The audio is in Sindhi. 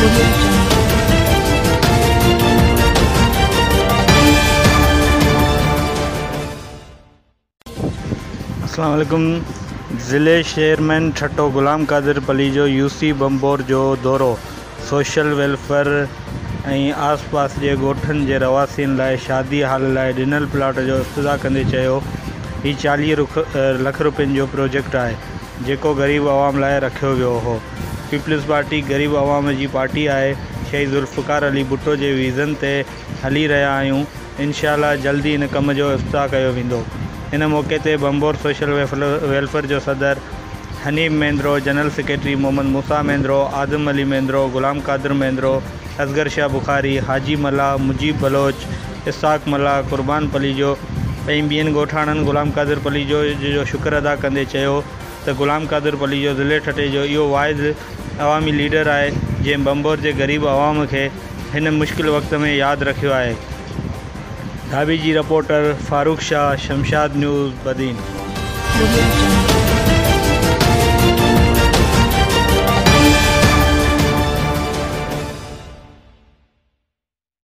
Audio Jungle. اسلام عليڪم ضلعي chairman Thatta Ghulam Qadir Palijo U C Bhambhore جو دورو سوشل ويلفيئر ۽ آس پاس جي ڳوٺن جي رهواسين لاء شادي هال لاء ڏنل پلاٽ جو افتتاح ڪندي چيو هي 40 لک روپين جو پروجيڪٽ آهي جيڪو غريب عوام لاء رکيو ويو هو پيپلز پارٽي غريب عوام جي پارٽي آهي شهيد ذوالفقار علي ڀٽو جي ويزن تي هلي رهيا آهيون انشاء الله جلد ئي ان ڪم جو افتتاح ڪيو ويندو. ان موقعي تي ڀنڀور سوشل ويلفيئر جو صدر حنيف مينڌرو، جنرل سيڪريٽري محمد موسيٰ مينڌرو، آدم علي مينڌرو، غلام قادر مينڌرو، اصغر شاهه بخاري، حاجي ملاح، مجيب بلوچ، اسحاق ملاح، قربان پليجو ۽ ٻين ڳوٺاڻن غلام قادر پليجو جو شڪر ادا ڪندي چيو ته غلام قادر پليجو ضلعي ٺٽي جو اهو واحد عوامي ليڊر آهي جنهن ڀنڀور جي غريب عوام کي هن مشڪل وقت ۾ ياد رکيو آهي. Dhabeji reporter, Farooq Shah, Shamshad news, Badin. Audio Jungle.